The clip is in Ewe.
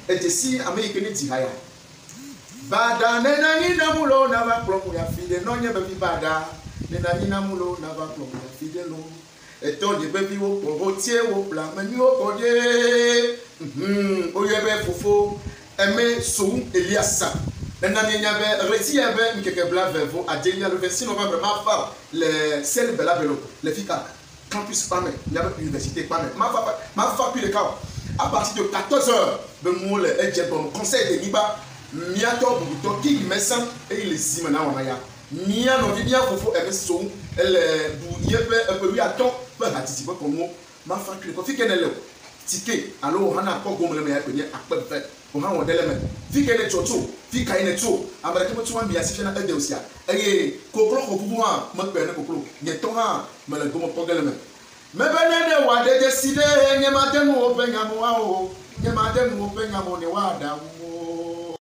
Edze si ame yi ke ne dzi ha ya. Baɖa ne nanyi nam loo nava kplɔm yi afi ɖe nɔnye be vi baɖa ne nanyi nam loo nava kplɔm yi afi ɖe loo. Etɔ nye be viwo kplɔ ho tie wo kple ame nyuiwo kɔ ɖe. Hum woyɔe be fofo Aimé Sowu Eliasa. Ena míenya be ɣleti ya ƒe ŋkeke 26 alo 26 novembre mava le Sel Belabelo le fika campus kpa me, míaƒe université kpa me. Mava mava kui ɖeka o. À partir de 14 heures be nuwo le edze gɔme. Conseil de nyigba míatɔ bubutɔ King Mensah eyi le zi me na wɔna ya. Mía nɔvi, mía fofo Aimé Sowu ele ɖu yeƒe eƒe wuiatɔ̃ ƒe hadzidzi ƒe kɔnuwo. Mafa kli kɔ. Fike nèle o, tike alo wò hã nakpɔ gome le eme ya koe nye akpe ve. Wò hã wɔ ɖe le eme. Fike nètsɔ tso? Fikae nètso? Ame ɖeke metsɔa mia si fiana ede o sia. Eye koklo xɔ ƒuƒu hã mekpea ne koklo. Nye tɔ hã mele gome kpɔ ge le eme. Mebe ne ɖe wòaɖe dzesi ɖe, nye made nu woƒe nya me o, nye made nu woƒe nya me o ne woaɖa wum o.